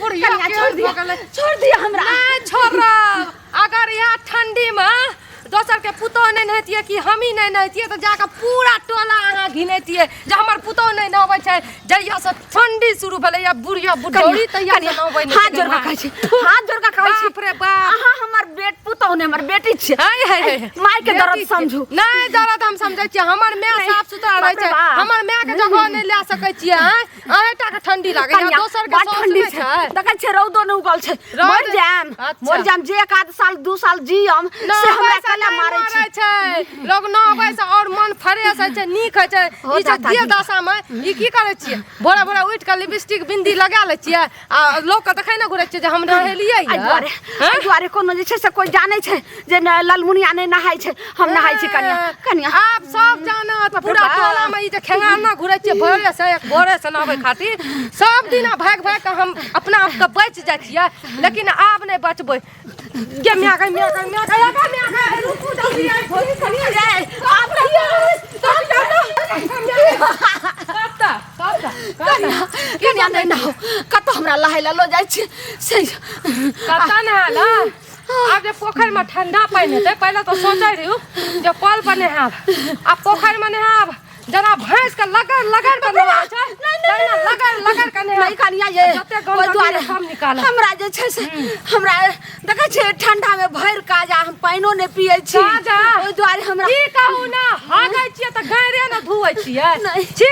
बुढ़िया कनिया के छोड़ दिया भऽ गेलै। छोड़ दिया हमरा नहि छोड़ब। अगर इएह ठंडीमे दोसर के पुतोह नहि नहेतियै कि हमही नहि नहेतियै तऽ जाकऽ पूरा टोला अहाँ घिनेतियै जे हमर पुतोह नहि नहबै छै। जहिया से ठंडी शुरू भेलैया बुढ़िया बुढ़ौरी तहिया से नहबै नहि हाथ छै। जोड़ के कहै छी, हाथ जोड़ के कहै छी। बाप रे बाप। अहाँ हमर बेट पुतोह नहि, हमर बेटी छियै। हाय हाय हाय। माय के दर्द बेटी छियै। समझू। नहि, दर्द हम समझै छियै। हमर माय नहि। साफ सुथरा रहै बाप रे छै। बाप। हमर माय के जगह नहि लए सकै छियै। आँय, अहें टा के ठंडी लागैया, कनिया, दोसर के बड़ साउस ठंडी नहि छै। छै। देखै छियै रौदो नहि उगल छै। रौद- मरि जायम, अच्छा। मरि जायम। जे एक आध साल 2 साल जियम से हमरा नहबै से कला नहि मारै मरै छै। छै। लोग नहबै से और मन फ्रेश होइ छै, नीक होइ छै। हो ई जे दादा देह जी। दशा मे ई की करै छियै? भोरे भोरे उठि कऽ लिपस्टिक बिंदी लगा लै छियै आ लोक के देखै ने घुरै छियै जे हम नहेलियै एहि दुआरे, यऽ। एहि दुआरे कोनो जे छै से कोइ जानै छै जे न ललमुनिया नहि नहाय छै, हम नहाय छी। कनिया, कनिया। आब सब जानत पूरा बाप। टोला में ई जे खेंगाना घुरै छियै भोरे से, एक भोरे से नहबै खातिर सब दिना भागि भागि कऽ हम अपना आप के बचि जाइ छियै, लेकिन आब नहि बचबै। गे माय गे, माय गे, माय गे, गे माय गे, रुकू जल्दी आइ भोरी कनिया गे, आब नहीं कतऽ कतऽ? कनिया, कनिया, नहि नहाउ। कतऽ हमरा लहाय लऽ लऽ जाइ छी से? कतऽ नहायल? आब जे पोखरि में ठंडा पानि हेतै, पहिले तऽ सोचै रहियौ जे कल पर नहायब, आब पोखरि में नहायब। जेना भैंस के लगड़ लगड़ के नहाय छै तहिना लगड़ लगड़ के नहायब। नहि कनिया ये, जते ओहि गंदगी दुआरे सब निकालब। हमरा जे छै से हमरा देखै छियै ठंडा में भरि काजा हम पानिओ नहि पियै छी। काजा? ओहि दुआरे हमरा की कहू ने, हागै छियै तऽ गैरे ने धुअै छियै। नहि। छी,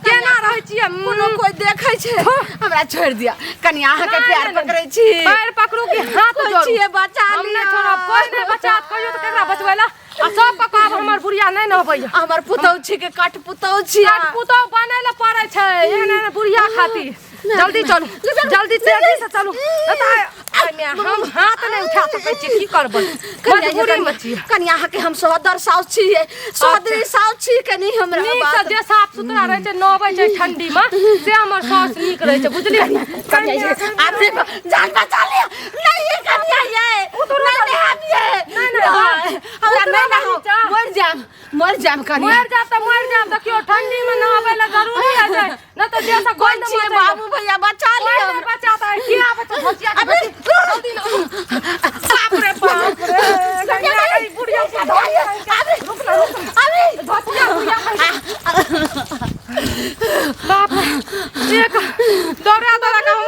केना रहै छियै? कोनो कोइ देखै छै? हमरा छोड़ि दिअ कनिया, अहाँके नहि, पैर नहि, नहि। पकड़ै छी। पैर पकड़ू कि हाथ कोइ जोड़ू? छियै, बचा हम नहि लिअ। छोड़ब। कोइ नहि बचात। कहियो तऽ केकरा बचबै लए? आ सब के कहब हमर बुढ़िया नहि नहबैया। हमर पुतहु छी के कट पुतहु छी। कट पुतहु बनै लए पड़ै छै एहन एहन बुढ़िया खातिर। जल्दी चलू, जल्दी तेजी से चलू। एहिमे हम हाथ नहि उठा सकै छियै, की करबै, मजबूरी मे छियै। कनिया, अहाँके हम सोहदर साउस छियै, सोहदरी साउस छी। कनी हमरा नीक से बात जे साफ सुथरा रहै छै, नहबै छै ठंडी मे, से हमर साउस नीक रहै छै, बुझलियै? कनिया ये, आप देखो, जान बचा लिया। नहीं ये कनिया ये, नहीं नहाब ये। नहीं, नहीं, नहीं, हमरा उतरो नहीं ना नहाओ। नीचा। मर जाम, मर जाम कनिया। मरि जाब तऽ मरि जाब। देखियौ, ठंडी मे नहाबै लए जरूरी होइ छै, नहि तऽ देह से कोइ गंध छियै मचै। बाबू भैया, बचा कोइ लिअ। नहि बचाता है। की आबै छै धोतिया के बेटी? जल्दी ना। बाप रे बाप रे, कनिया ई बुढ़िया के धोतिया। रुक ना, रुक। अरे धोतिया बुढ़िया, बाप रे, एक दौड़ा दौड़ा के हम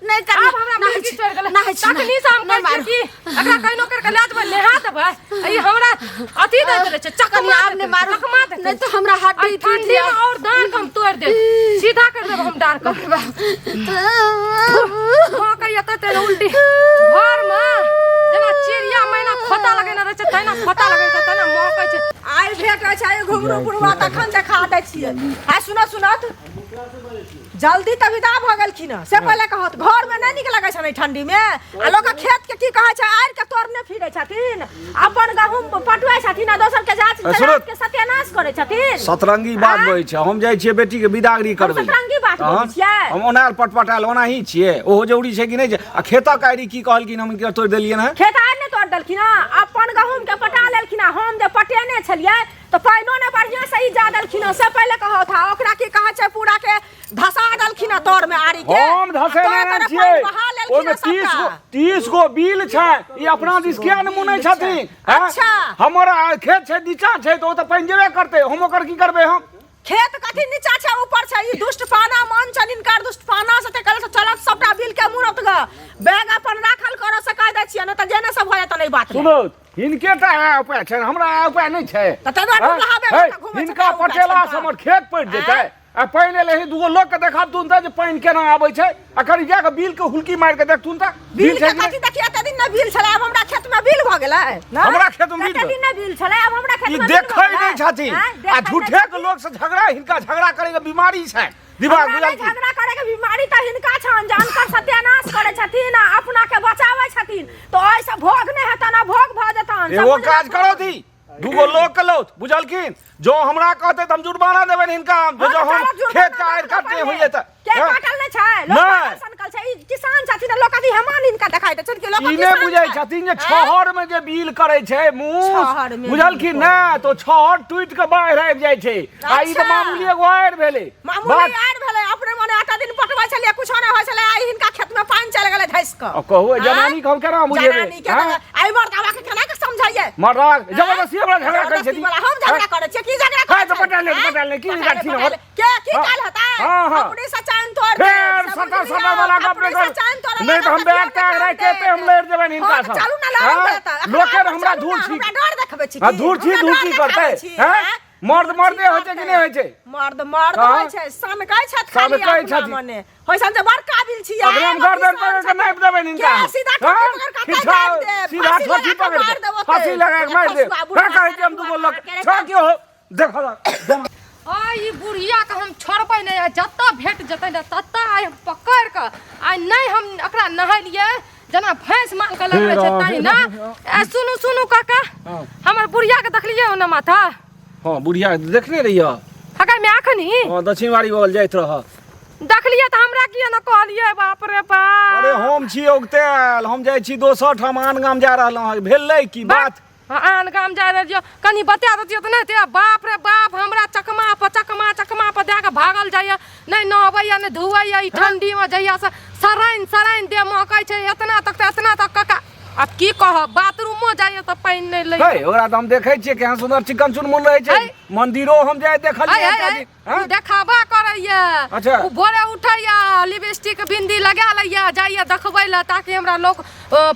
नहीं कनिया, आब हमरा नहाय मिर्गी छी, चढ़ि गेलै। नहाय छी, तखनी से हम नहि कहै मारू। छियै कि एकरा कहिनो करि कऽ लए जेबै, नहा देबै। ई हमरा अथी दैत रहै छै, चकमा कनिया, आब दैत नहि रहै छै, मारू, चकमा दैत नहि रहै तऽ हमरा हड्डी छै। टूटि ठंडी जायत। मे और डाँर के हम तोड़ि देब, सीधा करि देब हम डाँर के। महकैया तते ने उल्टी। घरमे जेना चिड़िया मैना खोता लगेने रहै छै तहिना खोता लगेने छै, तहिना महकै छै। आइ भेटै छै घुंघरू बुढ़वा, तखन देखा दै छियै। आ सुनत सुनत जल्दी तऽ विदा भऽ गेलखिन हँ, से पहिले कहत। घरमे नहि नीक लगै छनि एहि ठंडीमे? आ लोक खेत के की कहै छै, आड़ि के तोड़ने फिरै छथिन, अपन गहूम पटुआइ छथिन आ दोसर के जात ए, सुनू। के सत्यानाश करै छथिन। सतरंगी बात आँय? बजै छै। हम जाइ छियै बेटीके विदागरी करबै। सतरंगी बात तहन? बजै छियै? हम ओना पटपटायल ओनाही छियै, ओहो जरूरी छै कि नहि छै? आ खेतक आड़ि की कहलखिन, हम हिनकर तोड़ि देलियनि हँ? खेत आड़ि नहि तोड़ि देलखिन हँ, अपन गहूम के पटा लेलखिन हँ। हम जे पटेने छलियै तऽ पानिओ नहि बढ़िआँ से ई जा देलखिन हँ, से पहिले कहत। हा, ओकरा की कहै छै, पूरा के धसा देलखिन हँ तर में आड़ि के। हम धसेने आ नहि तोरे छियै। पानि बहा लेलखिन ओहिमे हँ 30 सबटा। गो 30 गो बिल छै। ई अपना दिस किया ने मुनै छथिन? हैं? अच्छा। हमर खेत छै, नीचा छै, तऽ ओ तऽ पानि जेबे करतै। हम ओकर की करबै हम? खेत कथी नीचा छै ऊपर छै? ई दुष्ट पाना मन छनि हिनकर, दुष्ट पाना से कल से चलत सबटा बिल के मुनत ग। बैग अपन राखल करऽ से कह दै छियै, नहि तऽ जेने सब भऽ जेतनि एहि बात मे। सुनू, हिनके टा इएह उपाय छनि, हमरा इएह उपाय नहि छै। तऽ ताहि दुआरे हैं? नहाबे है, कतऽ घुमै छै, हिनका तऽ उपाय पटेला छनि से हमर खेत पटि जेतै आ पानि एलै हँ, दूगो लोक के देखाबथुन तऽ जे पानि केना आबै छै। आ कनि जा कऽ बिल के हुलकी मारि के देखथुन तऽ बिल छै के कि नहि? कथी देखिए? एते दिन नहि बिल छलै, आब हमरा खेत में बिल भऽ गेलै ने? हमरा खेत में बिल एते दिन नहि बिल छलै, आब हमरा खेत ई में बिल देखै भऽ गेलै? नहि छथिन। आँय, आ देखै नहि झूठे के छथिन। लोक से झगड़ा, हिनका झगड़ा करे के बीमारी छै दिमाग, हमरा बुझल नहि की? झगड़ा करे के बीमारी तऽ हिनका छनि, जे अनकर सत्यानाश करै छथिन आ अपना के बचाबै छथिन, तऽ ओहिसँ भोग नहि हेतनि आ भोग भऽ जेतनि। एगो समझ काज लथुन। करो थी, दूगो लोक के लौथ, बुझलखिन? जो हमरा कहते तऽ हम जुर्माना देबनि हिनका हम, हँ, जो तऽ हम चलत जुर्माना खेत के आड़ि देबै काटने पहिले। होइए तऽ के हँ? काटल नहि छै? लोक नहि। पागल सनकल छै। ई किसान छथिन, लोक अथी हेमान हिनका देखाइ दै छनि कि लोक ई नहि किसान बुझै छै। छथिन जे आँय? छहर में जे बिल करै छै मूस, छहर मे बुझलखिन बिल ने, तो छहर टूटि के बाढ़ि आबि जाइ छै। आ ई तऽ अच्छा। मामूली एगो आड़ि भेलै। मामूली बात आड़ि भेलै? अपने मने आटा दिन कऽ। आ कहू, एहि जनानी के हम केना बुझेबै? जनानी के हाँ? आइ मर्दावा के केना के समझाइए? मर्दावा जबरदस्ती हमरा झगड़ा करै जबरदस्ती छथि। वाला हम झगड़ा करै छियै की झगड़ा हाँ, करै तऽ पटा ले, छियै? पटा ले, की पटा ले, गाछी पटा रहत? ले। के की हाँ। काल हेतै? हाँ, हाँ। अपने से चैन तोड़ देब, फेर से सटर बुझलियै? सटर वाला गप अपने नहि से कर। चैन तोड़ऽ नहि तऽ हम लागत बैग तैग राखि के एते हम लड़ि जेबनि हिनका हाँ, सँ। चलू ना लड़ब हाँ? तऽ। एखन लोके आब हमरा चलू धूर ना, छी। हमरा डर देखबै छी हाँ, की? धूर छी, हमरा धूर डर छी देखाबै करतै। छी, हैं? हैं? मर्द मर्दे होइ छै कि नहि होइ छै? मर्द मर्द हाँ? होइ छै सनकै छथि खाली सनकै अपना छथि। मने होइ छनि जे बड़ काबिल छी अगला हम गर्दन पकड़ के नापि देबनि हिनका के सीधा हाँ? ठोकी पकड़ के सीधा दाबि देब, सीधा फांसी ठोकी लगा के पकड़ मारि के देब ओतै। फांसी लगा के मारि देब खसुआ बुढ़वा हाँ, कहै छी हम दूगो लोक छह की हो देखो आ ई बुढ़िया के हम छोड़बै नहि आ जतऽ भेट जेतै ने ततऽ आइ हम पकड़ि कऽ आइ नहि हम एकरा नहेलियै जेना भैंस माल के लगबै छै तहिना ए सुनू सुनू काका हमर बुढ़िया के देखलियै ओना माथा हाँ बुढ़िया देखने रहियो हगा में अखनी हाँ दक्षिणवाड़ी बगल जाइत रह देखलियै तऽ हमरा किया ने कहलियै बाप रे बाप अरे हम छी औगतायल हम जाइ छी दोसर ठाम आन गाम जा रहलहुँ हँ भेलै की बात हाँ, आन गाम जा रहल छियै कनि बता दैतियै तऽ नहि हेतै बाप रे बाप हमरा चकमा पर चकमा चकमा पर दए कऽ भागल जाइए नहि नहबैए नहि धोवैए ई ठण्डीमे जहियासँ सरानि सरानि देह महकै छै एतना तक तऽ एतना तक कका आब की कहब बाथरूमो जाइए तऽ पानि नहि लै हे ओकरा तऽ हम देखै छियै केहन सुन्दर चिकन चुनमुन रहै छै है। मंदिरो हम जाय देखलियै है, एकटा है, दिन, है, हँ? उ देखाबा करैया अच्छा। उ भोरे उठैया लिपस्टिक बिंदी लगा लैया जाइया देखबै लए ताकि हमरा लोक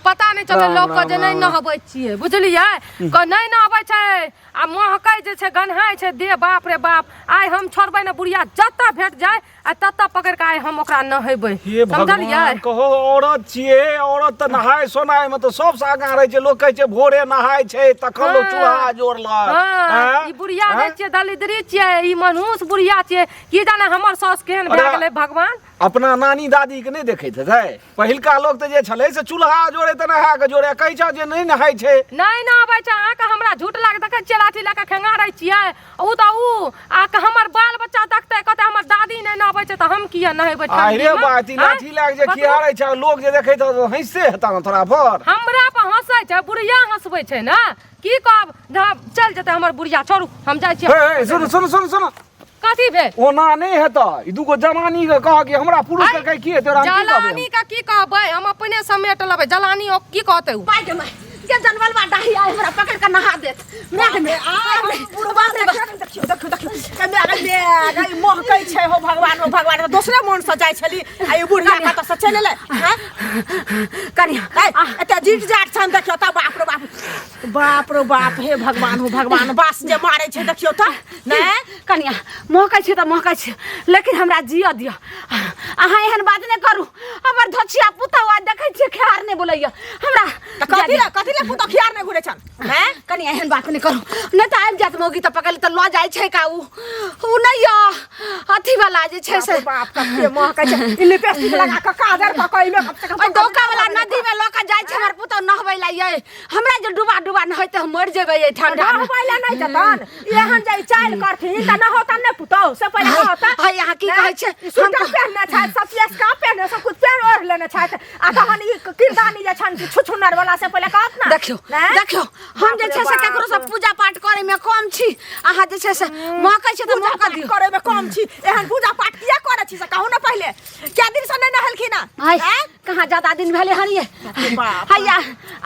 पता नहि चलै राम, लोक के राम, जे नहि राम, राम। नहबै छियै बुझलियै क नहि नहबै छै आ महकै जे छै गन्हाइ छै देह बाप रे बाप आइ हम छोड़बै ने बुढ़िया जतऽ भेट जाय आ ततऽ पकड़ि कऽ आइ हम ओकरा नहेबै हे समझलियै भगवान कहो औरत छियै औरत तऽ नहाय सोनाय मे तऽ सबसँ आगाँ रहै छै लोक कहै छै भोरे नहाय छै तखन लोक हाँ। चूल्हा जोड़लक हाँ, आँय? ई बुढ़िया आँय? नहि छियै दलिद्री छियै ई मनहूस बुढ़िया छियै की जाने हमर साउस केहन भए अरे, गेलै भगवान अपना नानी दादी के नहि देखैत हेतै पहिलका लोक तऽ जे छलै से चूल्हा जोड़े तऽ नहा कऽ जोड़े कहै छह जे नहि नहाय छै नहि नहाबै छै अहाँके हमरा झूठ लाग देखै छियै लाठी लए कऽ खेंगारै छियै उ तऽ उ आ हमर बाल बच्चा देखतै कहतै हमर दादी नहि नहबै छै तऽ हम किया नहेबै अरे बात ई लाठी लए कऽ जे खिहारै छै लोक जे देखैत हेतौ हँसिते हेतौ ने तोरा पर हमरा पर हँसै छै बुढ़िया हँसबै छै ने की कहब चल जेतै हमर बुढ़िया छोड़ू हम जाइ छियै हे सुन सुन सुन सुन कथी भेल ओना नहि हेतौ ई दूगो जनानी के कह कि हमरा पुरुष के कह की हेतै ओकरा हम की कहबै जलानी के की कहबै हम अपने समेट लेबै जलानी ओ की कहतै उ पाइ के माय जे जनवल बा डाही आइ हमरा पकड़ के नहा देत माय में बुढ़वा देखियो देखियो देखियो मे मे गई महकै छै हो भगवान हो भगवान दोसरे मन से जाइ छली आ ई बुढ़िया कतऽ से चलि एलै हैं कनिया एते जीट जाट छन देखियो त बाप रे बाप बाप रे बाप हे भगवान हो भगवान बास जे मारै छै देखियो त नै कनिया महकै छै तऽ महकै छै लेकिन हमरा जियऽ दिअ अहाँ एहन बात नहि करू हमर धोछिया पुतहु आइ देखै छियै खेहार नहि बोलैया हमरा तऽ कथी ले कथी ले पुतहु खियार नहि घुरै छन हैं कनि एहन बात नहि करू नहि तऽ आबि जायत मौगी तऽ पकड़ तऽ लऽ जाइ छै का उ उ नहि यऽ अथी वाला जे छै से बाप कते महकै छै ई लिपस्टिक लगा कऽ काजर कऽ कऽ एहिमे ओहि डोका वाला नदी में लऽ कऽ जाइ छै हमर पुतहु नहबै ला यै हमरा जे डुबा डुबा नहैते हम मरि जेबै एहि ठंडा मे नहबै ला नहि जतन एहन जे चालि करथिन तऽ नहौतन नहि पुतहु से पहिले कहतन है अहाँ की कहै छै हम स्वेटर पहिनने छथि सब पियसका पहिनने सब कुछ पहिन ओढ़ लेने छथि आ तहन ई किरदानी जे छनि कि छुछुनर वाला से पहिले कहत ना देखियौ देखियौ हम जे छै से ककरो से पूजा पाठ करे में कम छी अहाँ जे छै से महकै छै तऽ महक दियौ करे में कम छी एहन पूजा पाठ किया करे छी से कहू ना पहिले क्या दिन से नहीं नहेलखिन हाय कहाँ ज्यादा दिन भेलै हन ये हैया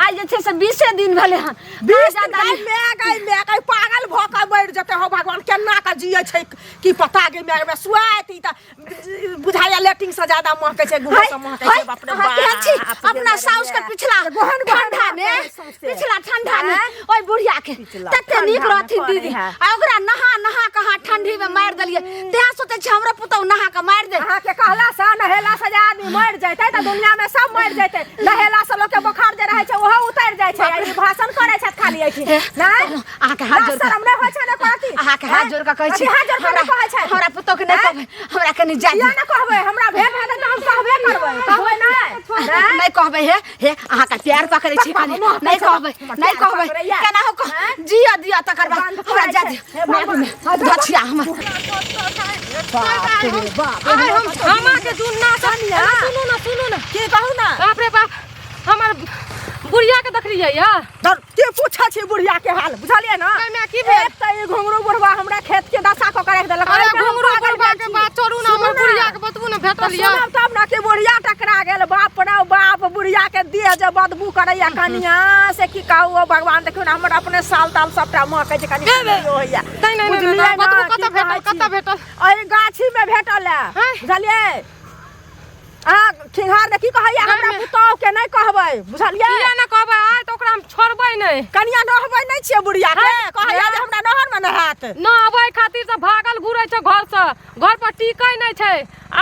आइ जे छै से 20 दिन भेलै हन 20 दिन गाय गाय my गाय पागल भऽ कऽ मरि जेतै हो भगवान केना कऽ जियै छै की पता गे my may सुआइत ई तऽ बुझाइया लेटिंग से ज्यादा महकै छै गुहा से महकै छै बाप रे बाप केहन छी अपना साउस के पिछला गोहन गोहन ठंडा में पिछला ठंडा में ओइ बुढ़िया के तते नीक रहथिन दीदी आ ओकरा नहा नहा के अहाँ ठंडी में मारि देलियै तें सोचै छी हमरो पुतहु नहा के मारि दे अहाँ के कहला से नहेला से जे आदमी मरि जैतै तऽ दुनिया में सब मरि जैतै नहेला से लोक के बोखार जे रहै छै ओहो उतरि जाइ छै आ ई भाषण करै छथि खाली एहिठिन नहि अहाँ के हाथ जोड़ शरम नहि होइ छै ने कहती अहाँ के हाथ जोड़ के कहै छी हाथ जोड़ के नहि कहै छै हमरा पुतोह के नहि कहबै हमरा कनि जाय किया नहि कहबै हमरा भेट हेतै तऽ हम कहबे करबै कहबै नहि नहि कहबै हे हे अहाँ के प्यार पकड़ै छी कनि नहि कहबै नहि कहबै केना हो जिया दिया तकर बाद हमरा जाय दियौ गछिया हमर आइ हम झामा के जुन्ना से सुनू ना सुनू ना की कहू ना बाप रे बाप हमर बुढ़िया के देखलियै या धर के पूछै छी बुढ़िया के हाल बुझलियै ना एहिमे की भेल एक तऽ ई घुंघरू बुढ़वा हमरा खेत के दशा कऽ के राखि देलक अरे एहिमे हम घुंघरू पागल बुढ़वा भेल के छी। बात छोड़ू ना सुनू हमर ना। बुढ़िया के बतबू ना भेटल भेटल यऽ सुनब तब ने कि बुढ़िया टकरा गेल। बाप रे बाप, बुढ़िया के देह जे बदबू करैया कनिया, से की कहू ओ भगवान। देखियौ ने, हमर अपने साल ताल सबटा महकै छै कनि होइया। नहि नहि नहि बुझलियै नहि, ने, बतबू की कतऽ भेटल? कहै छी? कतऽ भेटल? एहि गाछी में भेटल है। हैं? बुझलियै? अहाँ खिंघार ने की कहैया हमरा गाय में- पुतोह के नहि कहबै, बुझलियै? किया ने कहबै? आइ तऽ ओकरा हम छोड़बै नहि। कनिया, नहबै नहि छियै बुढ़िया के? हैं? कहैया जे हमरा नहर में नहायत। नहबै खातिर तऽ भागल घुरै छै घरसँ, घर पर टिकै नहि छै।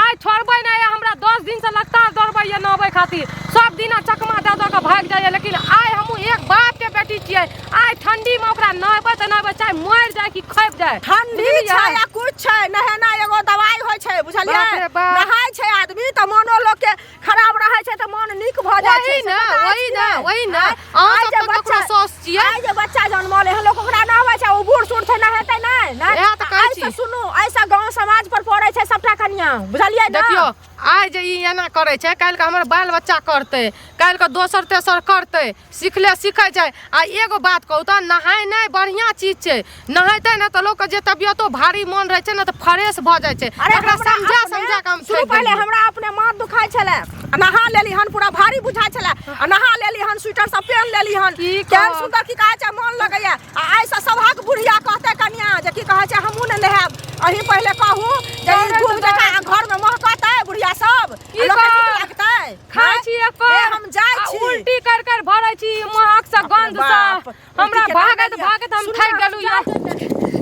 आइ छोड़बै नहि। हमरा 10 दिनसँ लगातार दौड़बैया नहबै खातिर, सब दिना चकमा दऽ दऽ कऽ भागि जाइया, लेकिन आइ हमहूँ एक बापके बेटी छियै। आइ ठंडीमे ओकरा नहबै तऽ नहबै, चाहे मरि जाय कि खपि जाय। ठंडी बुझलियै? छै या कुछ छै, नहेना एगो दवाई होइ छै, बुझलियै? बाप रे बाप। नहाय छै आदमी तऽ मोनो लोक के खराब रहै छै तऽ मोन नीक भऽ जाइ छै, वही से ने, पता वही अछि ने, कि वही ने। आइ- अहाँ आइ सब जे तऽ ककरो बच्चा- साउस छियै। आइ जे बच्चा जनमल एहन लोक ओकरा नहबै छै, ओ बूढ़ सूढ़ छै, नहेतै नहि नहि? इएह तऽ कहै एहिसँ छी। सुनू, एहिसँ गाँव समाज पर पड़ै छै सबटा कनिया, बुझलियै ने? देखियौ, आइ जे ई एना करै छै, काल्हिके हमर बाल बच्चा करतै, काल्हिके दोसर तेसर करतै। सिखले सीखै छै। आ एगो बात कहू तऽ, नहेनाइ बढ़िआँ चीज छै। नहेतै ने तऽ लोकके जे तबियतो भारी मोन रहै छै ने तऽ फ्रेश भऽ जाइ छै। अरे एकरा हमरा समझा अपने- समझा कऽ हम सुनू थाकि पहिले, गेलियै। हमरा अपने माथ दुखाइ छलै आ नहा लेली हन, पूरा भारी बुझाइ छलै, आ नहा लेली हन, स्वेटर सब पहिन लेली हन। की केहन कहब? सुन्दर की कहै छै मन लगैया। आ आइसँ सभक बुढ़िया कहतै कनिया जे की कहै छै, हमहूँ ने नहायब। अहीं पहिले कहू जे ई दौड़ैत धूप जकाँ दौड़ैत घर में महकतै बुढ़िया सब, की आ लोकके नीक कहब? लागतै? खाइ आँय? छी एकर ए, हम जाइ आ छी। उल्टी कर कर भरै छी महक से, गंध से। बाप, हमरा उल्टी केना भागैत होइया? भागैत हम सुनू थाकि ने, गेलहुँ यार।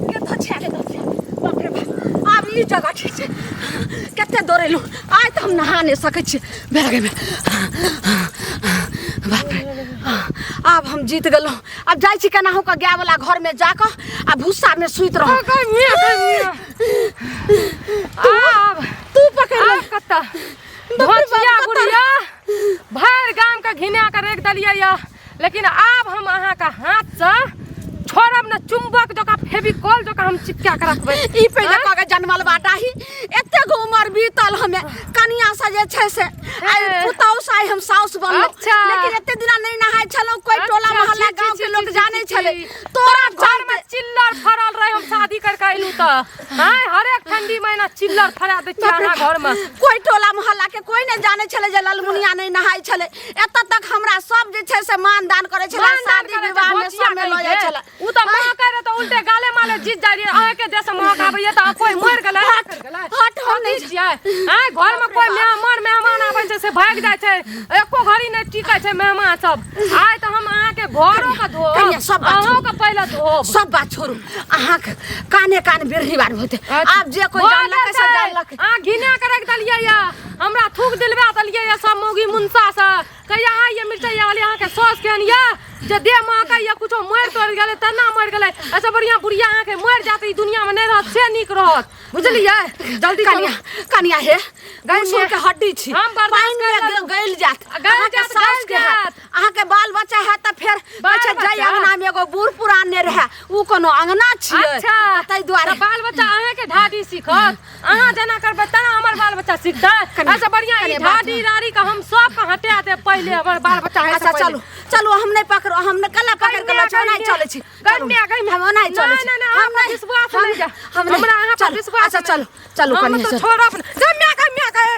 के धछिया के धछिया, बाप रे बाप, आब ई जगह ठीक छै। कते दौड़ेलहुँ, आइ तऽ हम नहा नहि सकै छी। बेरा गे, बाप रे, आब हम जीत गेलहुँ। आब जाइ छी केनाहु कऽ गायवला घरमे जाकऽ आ भूसामे सुति रहू। आब तू पकड़ ले। आब कतऽ धोचिया गुड़िया, भरि गाम के घिना के राखि देलियै यऽ, लेकिन आब हम अहाँके हाथसँ छोड़ब ने। चुम्बक जकाँ, फेविकॉल जकाँ हम चिपका के रखबै। ई पहिले आँय? कऽ के जनमल बाटा ही एतेक उमर बीतल, हमे कनिया से जे छै से आइ हे। पुतहु से आइ हम साउस बनलहुँ। अच्छा। लेकिन एते दिना नहि नहाय छलहुँ, कोई टोला अच्छा, मोहल्ला छी, गाँव छी, के लोक छी, जानै छी, छलै छी। तोरा घर में चलते। चिल्लर फड़ल रहे हम शादी करके अयलहुँ तऽ आँय, हरेक ठंडी महीना चिल्लर फड़ा दै छियै अहाँ घर में। कोई टोला मोहल्ला के कोई नहि जानै छलै जे ललमुनिया नहि नहाय छलै। एतऽ तक हमरा सब जे छै से मान दान करै छलै, मानदान शादी करै छै, विवाह में घोचिया सब में लऽ जाइ कहिके। छलै। उ तऽ महकै रहे तऽ उल्टे गाले माले जीत जाइ रहियै। अहाँके देश महक आबैया तऽ कोई मरि गेलै? हट, हट, हम नहि छियै। आँय, घर में कोई मेहमान मेहमान आबै छै से भागि जाइ छै, एको घड़ी नहि टिकै छै मेहमान सब। आइ तऽ हम अहाँके घरो के धोब, कनिया, सब बात अहूँ के पहिले धोब। सब बात छोड़ू, अहाँके काने कान बिरही बार होते। आब जे कोई भऽ जानलक गेल से छै। जानलक। अहाँ घिना के राखि देलियै या, हमरा थूक दिलवा देलियै या सब मौगी मुनसा से। कहिया आइ ये मिरचैया वाली, अहाँके साउस केहन यऽ जे देह महकै या कुछो मरि तोड़ि गेलै तेना मरि गेलै। एहिसँ बढ़िआँ बुढ़िया अहाँके मरि जायत, ई दुनियामे नहि रहत से नीक रहत, बुझलियै? जल्दी चलू। कनिया, कनिया हे, गई मुसुर के हड्डी छी, हम बर्दाश्त पानि में कर लेलहुँ। गलि जायत। गलि अहाँके जायत, साउस गलि के हैत, जायत। अहाँके बाल बच्चा हैत तऽ फेर बाल कहै छै जै बच्चा? अंगना में एगो बूढ़ पुरान ने रहै उ कोनो अंगना छियै। अच्छा, तऽ ताहि दुआरे तऽ बाल बच्चा अहाँके ढाडी सीखत। अहाँ जेना करबै तेना हमर बाल बच्चा सीखतै। कनिया, एहिसँ बढ़िआँ ई कनिया, बात ढाडी राड़ी के हम सबके हटा देब पहिले हमर बाल बच्चा होइ से अच्छा पहिले। चलू चलू, हम नहि पकड़ू, हम नहि कला पकड़ के लऽ ओनाहि चलै छी। चलू, गन्या गन्या, हम ओनाहि चलै छी। नहि, नहि, हम हम नहि विश्वास नहि जा हम नहि हमरा अहाँ पर चलू, विश्वास अच्छा नहि। चलू चलू हम कनिया तऽ चलू। छोड़ब नहि। गम्या गम्या गए।